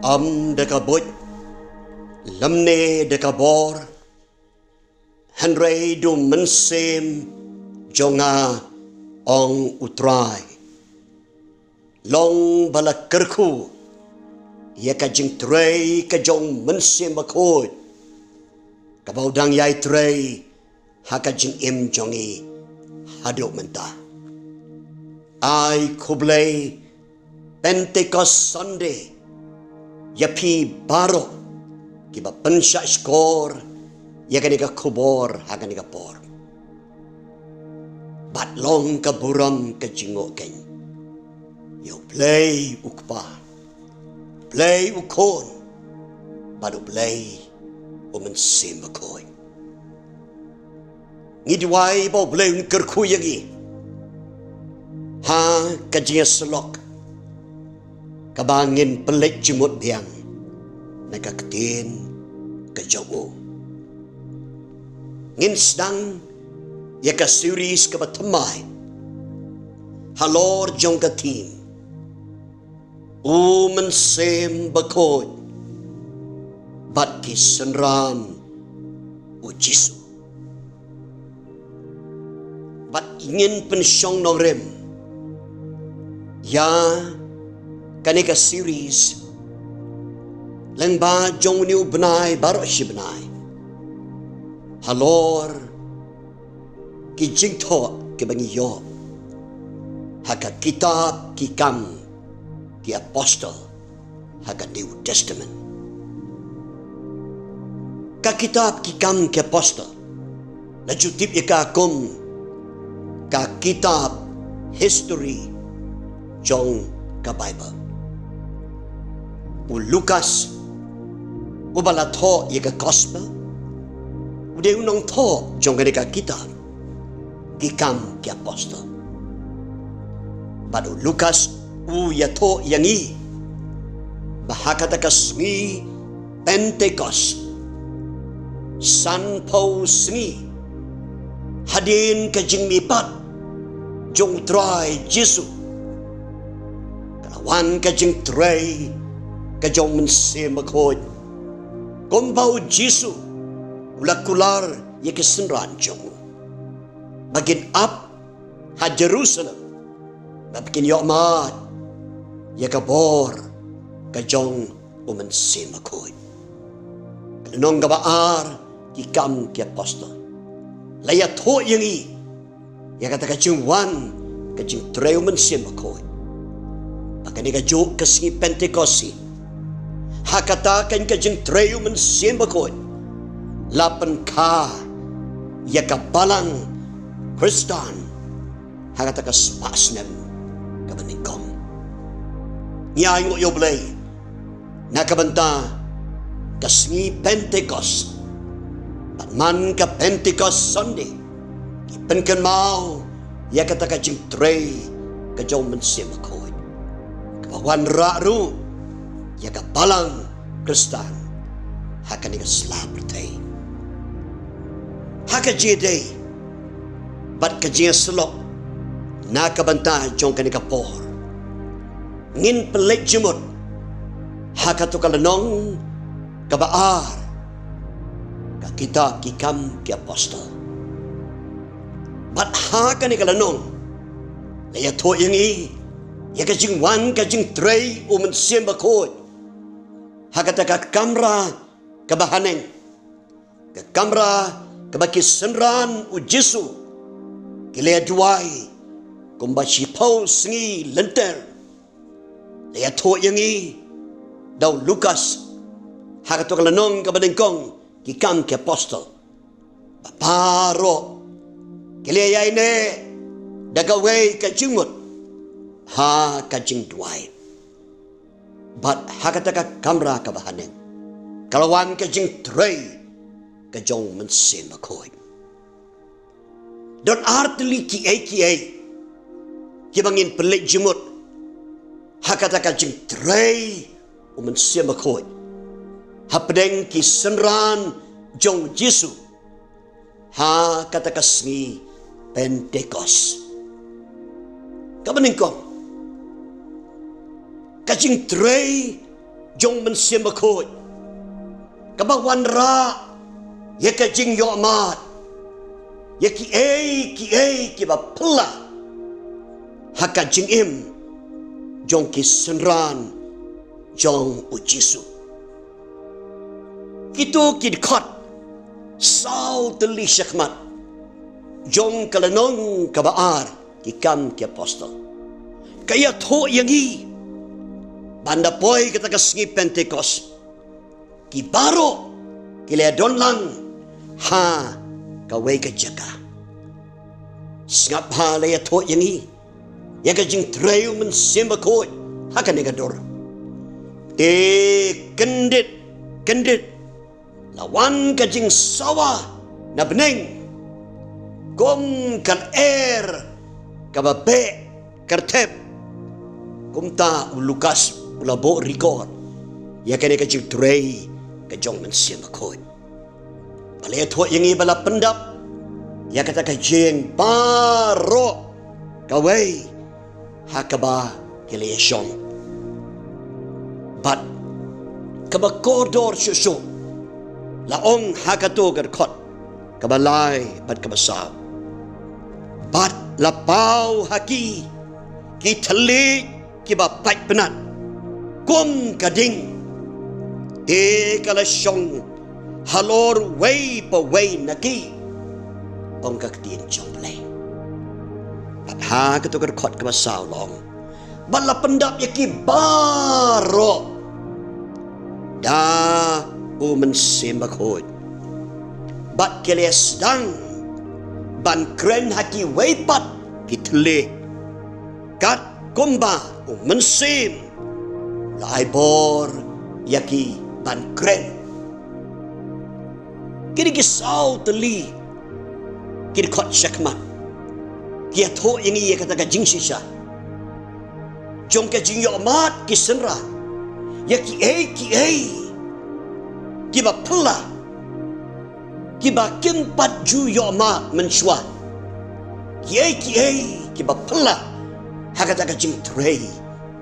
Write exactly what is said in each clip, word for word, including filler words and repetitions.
Ym da ka buit, lymne da ka bor, hynrei da u mynsiem jong nga, ong U Trai. Long ba la kyrkhu ïa ka jingtrei ka jong u Mynsiem Bakhuid, kaba u dang ïai trei ha ka jingim jong ngi haduh mynta. Ai khublei Pentecost Sunday ïa phi baroh kiba pynshah shkor ïa kane ka khubor ha kane ka por. Bad long ka burom ka jingngeit ïa U Blei U Kpa, Blei U Khun, bad U Blei U Mynsiem Bakhuid. Ngi duwai ba U Blei un kyrkhu ïa ngi ha ka jingïasyllok kaba ngin pynleit jingmut biang na ka ktien ka jong u. Ngin sdang ïa ka series kaba thymmai halor jong ka theme U Mynsiem Bakhuid bad ki synran U Jisu. Bad ngin pynshong nongrim ïa kane ka series lyngba jong une u bnai baroh shi bnai halor ki jingthoh kiba ngi ïoh ha ka kitab Ki Kam ki Apostol ha ka New Testament. Ka kitab Ki Kam ki Apostol la ju tip ïa ka kum ka kitab history jong ka Bible. U Lukas, uba la thoh ïa ka Gospel, u dei u nongthoh jong kane ka kitab Ki Kam ki Apostol. Bad u Lukas u ïathuh ïa ngi ba ha kata ka sngi Pentecost, sanphew sngi hadien ka jingmihpat jong U Trai Jisu, ka la wan ka jingtrei ka jong U Mynsiem Bakhuid, kumba U Jisu u la kular ïa ki synran jong u ba kin ap ha Jerusalem, ba kin ïoh mad ïa ka bor ka jong U Mynsiem Bakhuid. Ka lynnong kaba ar, Ki Kam ki Apostol, la ïathuh ïa ngi ïa kata ka jingwan ka jingtrei U Mynsiem Bakhuid. Ba kane ka juk ka sngi Pentecost hi, ha kata ka jingtrei U Mynsiem Bakhuid, la pynkha ïa ka balang Khristan ha kata ka spah snem kaba nyngkong. Ngi ai nguh ïa U Blei na ka bynta ka sngi Pentecost, bad man ka Pentecost Sunday, ngi pynkynmaw ïa kata ka jingtrei ka jong U Mynsiem Bakhuid, kaba wanrah ruh ïa ka balang Khristan ha kane ka sla pyrthei. Ha ka jingïadei bad ka jingïasyllok na ka bynta jong kane ka por, ngin pynleit jingmut ha kato ka lynnong kaba ar ka kitab Ki Kam ki Apostol. Bad ha kane ka lynnong la ïathuh ïa ngi ïa ka jingwan ka jingtrei U Mynsiem Bakhuid ha kata ka kamra kaba haneng, ka kamra kaba ki synran U Jisu ki la duwai kumba shiphew sngi lynter. La ïathuh ïa ngi da u Lukas ha kato ka lynnong kaba nyngkong Ki Kam ki Apostol ba baroh ki la ïaineh da kawei ka jingmut ha ka jingduwai. Bad ha kata ka kamra kaba haneng ka la wan ka jingtrei ka jong U Mynsiem Bakhuid. Don artylli kiei kiei kiba ngin pynleit jingmut ha kata ka jingtrei U Mynsiem Bakhuid hapdeng ki synran jong U Jisu ha kata ka sngi Pentecost. Kaba nyngkong, ka jingtrei jong Mynsiem Bakhuid, kaba wanrah ïa ka jingïohmad ïa kiei kiei kiba phylla ha ka jingim jong ki synran jong U Jisu. Kito ki dkhot saw tylli shakhmat jong ka lynnong kaba ar Ki Kam ki Apostol ka ïathuh ïa ngi ba haba poi kata ka sngi Pentekost, ki baroh ki la don lang ha kawei ka jaka. Sngap ha la ïathuh ïa ngi ïa ka jingtrei U Mynsiem Bakhuid ha kane ka dur. Te kyndit kyndit la wan ka jingsawa na bneng kum ka lyer kaba beh kyrthep. Kumta u Lukas u la buh record ïa kane ka jingtrei ka jong U Mynsiem Bakhuid. Ba la ïathuh ïa ngi ba la pyndap ïa kata ka jing baroh kawei ha kaba ki la ïashong. Bad kaba kordor shuh shuh la ong ha kato ka dkhot kaba lai bad kaba saw, bad la paw ha ki ki thylliej kiba pait pnat kum ka ding, te ka la shong halor uwei pa uwei na ki, ong ka ktien jong U Blei. Bad ha kato ka dkhot kaba saw la ong, bad la pyndap ïa ki baroh da U Mynsiem Bakhuid, bad ki la sdang ban kren ha kiwei pat ki thylliej, kat kumba U Mynsiem la ai bor ïa ki ban kren. Kine ki saw tylli ki dkhot shakhmat ki ïathuh ïa ngi ïa kata ka jingshisha jong ka jingïohmad ki synran ïa kiei kiei kiba phylla, kiba kim pat ju ïohmad mynshuwa, kiei kiei kiba phylla ha kata ka jingtrei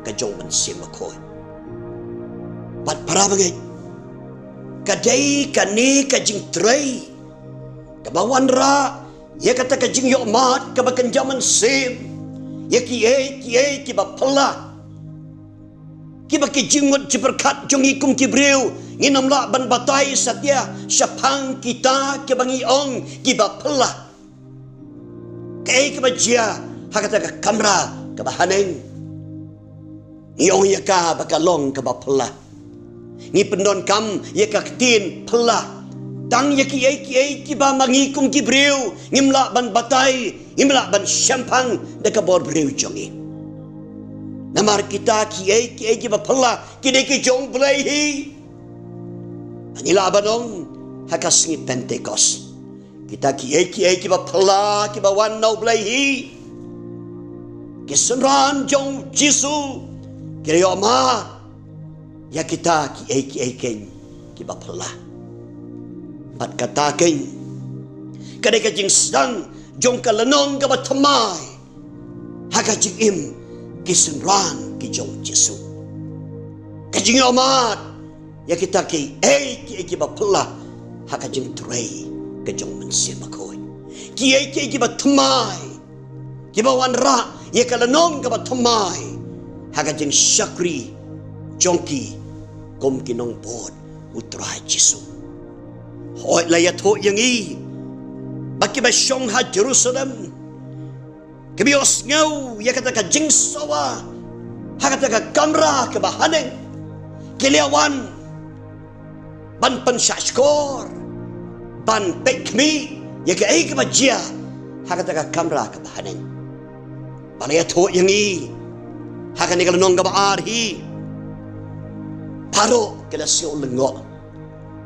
ka jong U Mynsiem Bakhuid. Bad para bangeit, ka dei kane ka jingtrei kaba wanrah ïa kata ka jingïohmad kaba kynja mynsiem ïa kiei kiei kiba phylla, kiba ki jingmut jingpyrkhat jong ngi kum ki briew ngin ym lah ban batai satia shaphang kita kiba ngi ong kiba phylla. Kaei kaba jia ha kata ka kamra kaba haneng, ngi ong ïa ka ba ka long kaba phylla. Ngi pyndonkam ïa ka ktien phylla tang ïa kiei kiei kiba ma ngi kum ki briew ngim lah ban batai, ngim lah ban shemphang da ka bor briew jong ngi. Namar kita kiei kiei kiba phylla ki dei ki jong U Blei hi. Ngi lah ban ong ha ka sngi Pentekost, kita kiei kiei kiba phylla kiba wan na U Blei hi, ki synran jong U Jisu ki la ïohmad ïa kita kiei kiei keiñ kiba phylla. Bad kata keiñ ka dei ka jingsdang jong ka lynnong kaba thymmai ha ka jingim ki synran ki jong U Jisu. Ka jingïohmad ïa kita kiei kiei kiba phylla ha ka jingtrei ka jong U Mynsiem Bakhuid. Kiei kiei kiba thymmai kiba wanrah ïa ka lynnong kaba thymmai ha ka jingshakri jong ki kum ki nongbud U Trai Jisu. Hooid, la ïathuh ïa ngi ba kiba shong ha Jerusalem, kiba ïohsngew ïa kata ka jingsawa ha kata ka kamra kaba haneng, ki la wan ban pynshahshkor, ban peit khmih ïa kaei kaba jia ha kata ka kamra kaba haneng. Ba la ïathuh ïa ngi ha kane ka lynnong kaba ar hi, baroh ki la sngew lyngngoh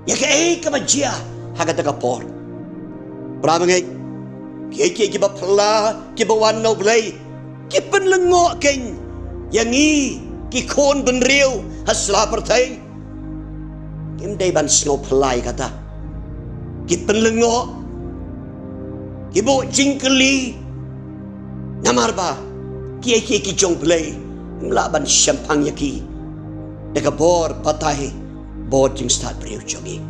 ïa kaei kaba jia ha kata ka por. Para bangeit, kiei kiei kiba phylla kiba wan na U Blei ki pynlyngngoh keiñ ïa ngi ki khun bynriew ha sla pyrthei. Kim dei ban sngew phylla ïa kata. Ki pynlyngngoh, ki buh jingkylli, namar ba kiei kiei ki jong U Blei ngim lah ban shemphang ïa ki. da ka bor batai, bor jingstad briew jong ngi.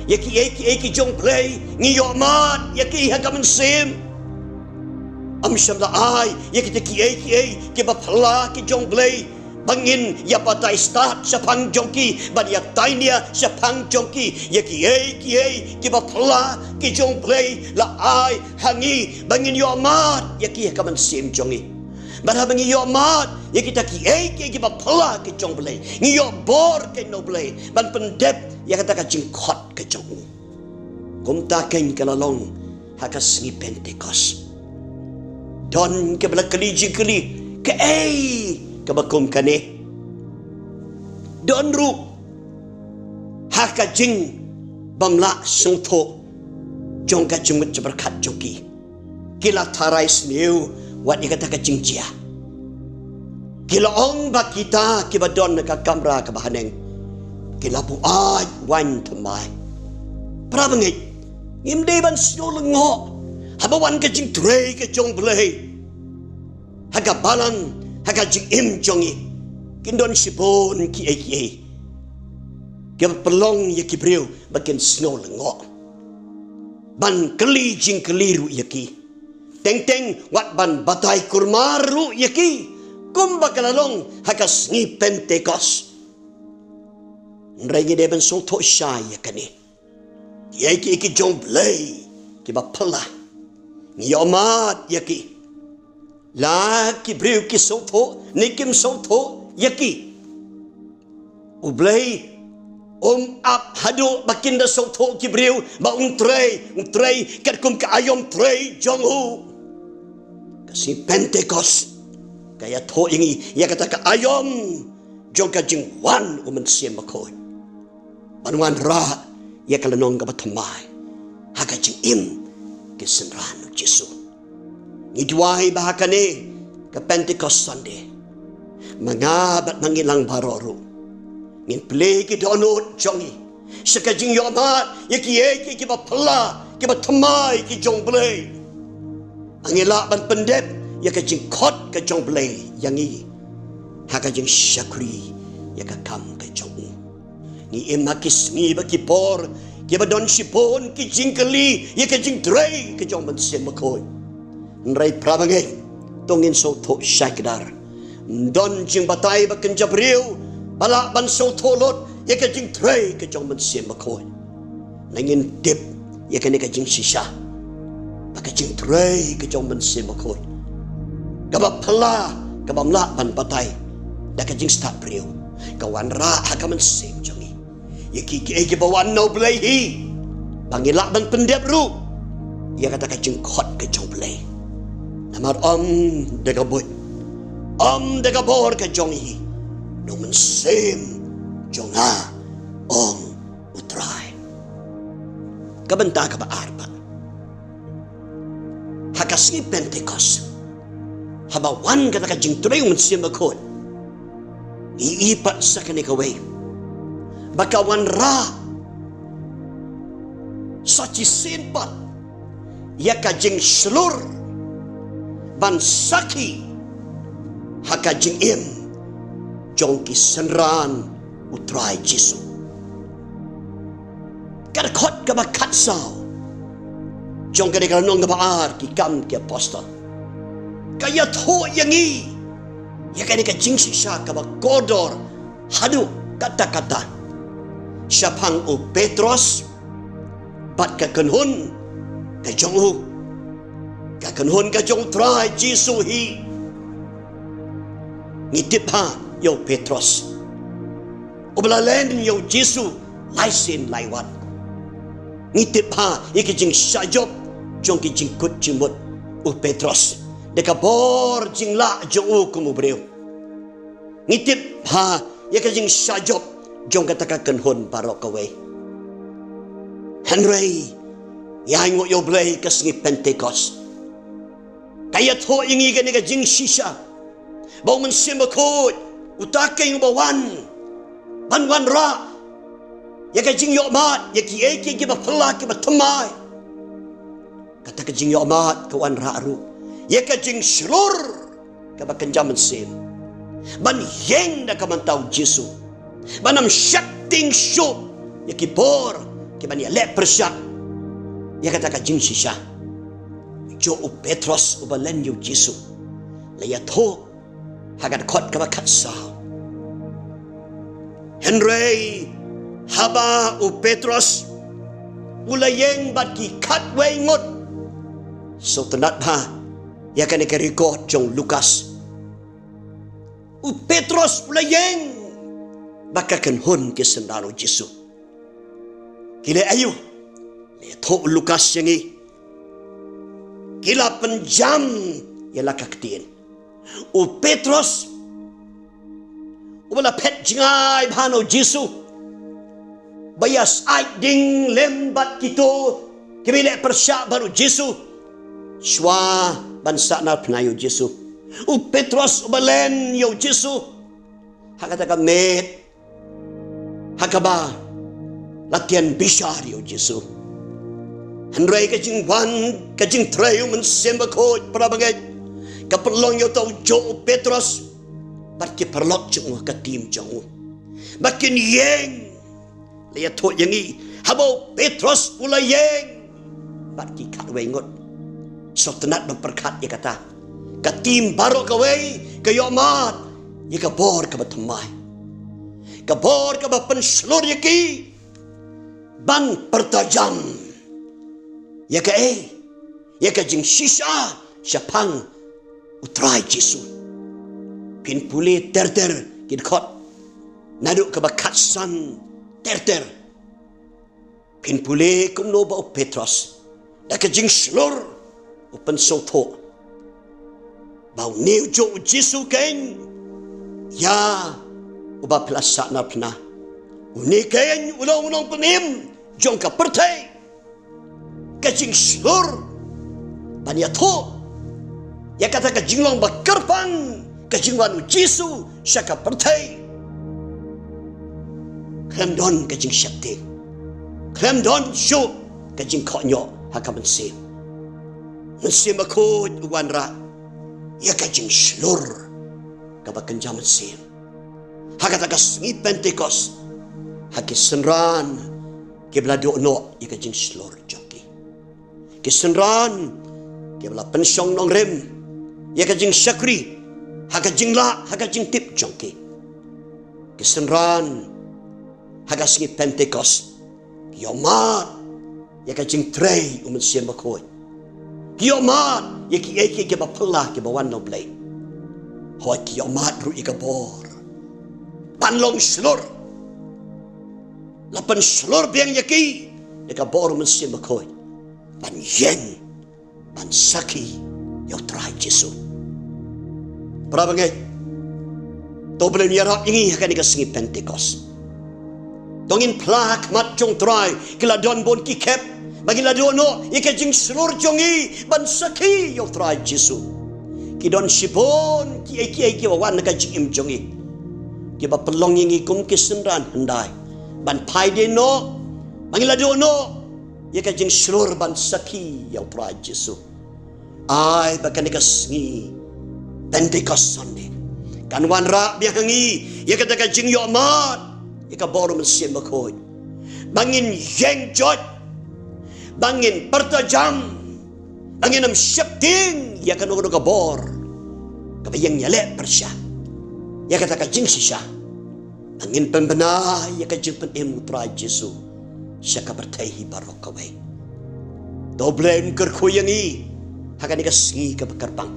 Ïa kiei kiei ki jong U Blei ngi ïohmad ïa ki ha ka mynsiem. Ym shym la ai ïa kita kiei kiei kiba phylla ki jong U Blei ba ngin ïa batai stad shaphang jong ki, ban ïa tai nia shaphang jong ki. Ïa kiei kiei kiba phylla ki jong U Blei la ai ha ngi ba ngin ïohmad ïa ki ha ka mynsiem jong ngi. Bad haba ngi ïohmad ïa kita kiei kiei kiba phylla ki jong U Blei, ngi ïoh bor keiñ na U Blei ban pyndep ïa kata ka jingkhot ka jong u. Kumta keiñ ka la long ha ka sngi Pentekost. Don kiba la kylli jingkylli, kaei kaba kum kane? Don ruh ha ka jingbym lah sngewthuh jong ka jingmut jingpyrkhat jong ki. Ki la tharai sniew wat ïa kata ka jingjia. Ki la ong ba kita kiba don ha ka kamra kaba haneng ki la buaid waiñ thymmai. Para bangeit, ngim dei ban sngew lyngngoh haba wan ka jingtrei ka jong U Blei ha ka balang, ha ka jingim jong ngi. Kin don shibun kiei kiei kiba pynlong ïa ki briew ba kin sngew lyngngoh ban kylli jingkylli ruh ïa ki. Teng teng wat ban batai kulmar ruh ïa ki, kumba ka la long ha ka sngi Pentekost. Hynrei ngi dei ban sngewthuh shai ïa kane. Ïa ki, ïa ki jong U Blei kiba phylla, ngi ïohmad ïa ki. La ki briew ki sngewthuh ne kim sngewthuh ïa ki, U Blei um ap haduh ba kin da sngewthuh ki briew ba un trei, un trei katkum ka aïom trei jong u. Ka sngi Pentekost ka ïathuh ïa ngi ïa kata ka aïom jong ka jingwan U Mynsiem Bakhuid ban wanrah ïa ka lynnong kaba thymmai ha ka jingim ki synran U Jisu. Ngi duwai ba ha kane ka Pentecost Sunday, ma nga bad ma ngi lang baroh ruh, ngin plie ki dohnud jong ngi sha ka jingïohmad ïa kiei kiei kiba phylla kiba thymmai ki jong U Blei. Ba ngi lah ban pyndep ïa ka jingkhot ka jong U Blei ïa ngi ha ka jingshakri ïa ka kam ka jong u. Ngi im ha ki sngi bad ki por kiba don shibun ki jingkylli ïa ka jingtrei ka jong U Mynsiem Bakhuid. Hynrei para bangeit, to ngin sngewthuh shai kdar, ym don jingbatai ba kynja briew ba lah ban sngewthuh lut ïa ka jingtrei ka jong U Mynsiem Bakhuid. Nangin tip ïa kane ka jingshisha ba ka jingtrei ka jong U Mynsiem Bakhuid, kaba phylla, kaba ym lah ban batai da ka jingstad briew, ka wanrah ha ka mynsiem jong ngi ïa ki, kiei kiba wan na U Blei hi, ba ngi lah ban pyndep ruh ïa kata ka jingkhot ka jong U Blei. Namar ym da ka buit, ym da ka bor ka jong ngi, da U Mynsiem jong nga, ong U Trai. Ka bynta kaba ar pat, ha ka sngi Pentecost, haba wan kata ka jingtrei U Mynsiem Bakhuid, ngi i pat sa kane kawei ba ka wanrah sa shisien pat ïa ka jingshlur ban sakhi ha ka jingim jong ki synran U Trai Jisu. Ka dkhot kaba khatsaw jong kane ka lynnong kaba ar Ki Kam ki Apostol, ka ïathuh ïa ngi ïa kane ka jingshisha kaba kordor haduh katta katta shaphang u Petros bad ka kynhun ka jong u, ka kynhun ka jong U Trai Jisu hi. Ngi tip bha ïa u Petros, uba la len ïa u Jisu lai sien lai wat. Ngi tip bha ïa ki jingshah jop jong ki jingkut jingmut u Petros da ka bor jinglah jong u kum u briew. Ngi tip bha ïa ka jingshah jop jong kata ka kynhun baroh kawei. Hynrei ïa ngi, ïa U Blei, ka sngi Pentecost ka ïathuh ïa ngi kane ka jingshisha ba U Mynsiem Bakhuid uta keiñ uba wan ban wanrah ïa ka jingïohmad ïa kiei kiei kiba phylla kiba thymmai. Kata ka jingïohmad ka wanrah ruh ïa ka jingshlur kaba kynja mynsiem ban ïeng da ka bynta u Jisu. ban ym sheptieng shuh ïa ki bor kiban ïaleh pyrshah ïa kata ka jingshisha. Jong u Petros uba len ïa u Jisu, la ïathuh ha ka dkhot kaba khatsaw: Hynrei haba u Petros u la ïeng bad ki khatwei ngut. Sngewtynnad bha ïa kane ka record jong u Lukas. U Petros u la ïeng bad ka kynhun ki synran u Jisu. Ki leh aïu? La ïathuh u Lukas ïa ngi, ki la pynjam ïa la ka ktien. U Petros uba la phet jngai bha na u Jisu, ba ïasaid ding lem bad kito kiba ïaleh pyrshah bad u Jisu, shuwa ban sahnarphna ïa u Jisu. U Petros uba len ïa u Jisu ha kata ka miet ha kaba la tian bishar ïa u Jisu. Hynrei ka jingwan ka jingtrei u Mynsiem Bakhuid, para bangeit, ka pynlong ïa uta u jong u Petros bad ki paralok jong u ha ka team jong u, ba kin ïeng. La ïathuh ïa ngi, haba u Petros u la ïeng bad ki khatwei ngut. Sngewtynnad ban pyrkhat ïa kata. Ka team baroh kawei ka ïohmad ïa ka bor kaba thymmai, ka bor kaba pynshlur ïa ki ban pyrta jam ïa kaei? Ïa ka jingshisha shaphang u Trai Jisu. Phin pule ter ter ki dkhot, naduh kaba khatsan ter ter. Phin pule kumno ba u Petros da ka jingshlur u pynsngewthuh ba une u jong u Jisu keiñ ïa uba phi la sahnarphna. Une keiñ u long u nongpynim jong ka pyrthei. Ka jingshlur ban ïathuh ïa kata ka jinglong ba kyrpang, ka jingwan u Jisu sha ka pyrthei, khlem don ka jingsheptieng, khlem don shuh ka jingkohnguh ha ka mynsiem. Mynsiem Bakhuid u wanrah ïa ka jingshlur kaba kynja mynsiem ha kata ka sngi Pentekost, ha ki synran kiba la duh noh ïa ka jingshlur jong ki. Ki synran kiba la pynshong nongrim ïa ka jingshakri ha ka jinglah, ha ka jingtip jong ki. Ki synran ha ka sngi Pentekost ki ïohmad ïa ka jingtrei u Mynsiem Bakhuid. Ki ïohmad ïa kiei kiei kiba phylla kiba wan na u Blei. Hooid, ki ïohmad ruh ïa ka bor ban long shlur. La pynshlur biang ïa ki da ka bor u Mynsiem Bakhuid ban ïeng ban sakhi ïa u Trai Jisu. Para bangeit, to Blei un ïarap ïa ngi ha kane ka sngi Pentekost. To ngin phla ha khmat jong u Trai, ki la don bun ki khep ba ngi la duh noh ïa ka jingshlur jong ngi ban sakhi ïa u Trai Jisu. Ki don shibun kiei kiei kiba wan na ka jingim jong ngi kiba pynlong ïa ngi kum ki synran hyndai ban phai dien noh ba ngi la duh noh ïa ka jingshlur ban sakhi ïa u Trai Jisu. Ai ba kane ka sngi Pentecost Sunday kan wanrah biang ha ngi ïa kata ka jingïohmad ïa ka bor u Mynsiem Bakhuid, ba ngin ïeng joit, ba ngin pyrta jam, ba ngin ym sheptieng ïa kano kano ka bor kaba ïeng ïaleh pyrshah ïa kata ka jingshisha. Ba ngin pynbna ïa ka jingpynim u Trai Jisu sha ka pyrthei hi baroh kawei. To Blei un kyrkhu ïa ngi ha kane ka sngi kaba kyrpang,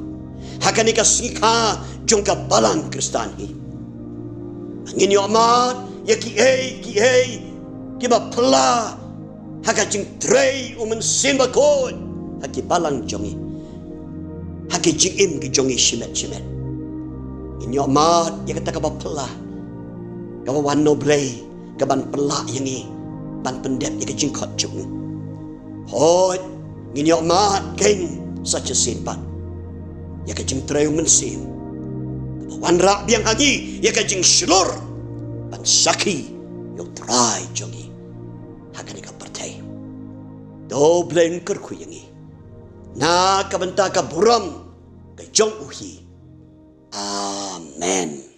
ha kane ka sngi kha jong ka Balang Khristan hi. Ba ngin ïohmad ïa kiei kiei kiba phylla ha ka jingtrei u Mynsiem Bakhuid ha ki balang jong ngi, ha ki jingim ki jong ngi shimet shimet. Ngin ïohmad ïa kata kaba phylla kaba wan na u Blei kaban pynlah ïa ngi ban pyndep ïa ka jingkhot jong u. Hooid, ngin ïohmad keiñ sa shisien pat ïa ka jingtrei u Mynsiem kaba wanrah biang ha ngi ïa ka jingshlur ban sakhi ïa u Trai jong ngi ha kane ka pyrthei. To Blei un kyrkhu ïa ngi na ka bynta ka burom ka jong u hi. Amen.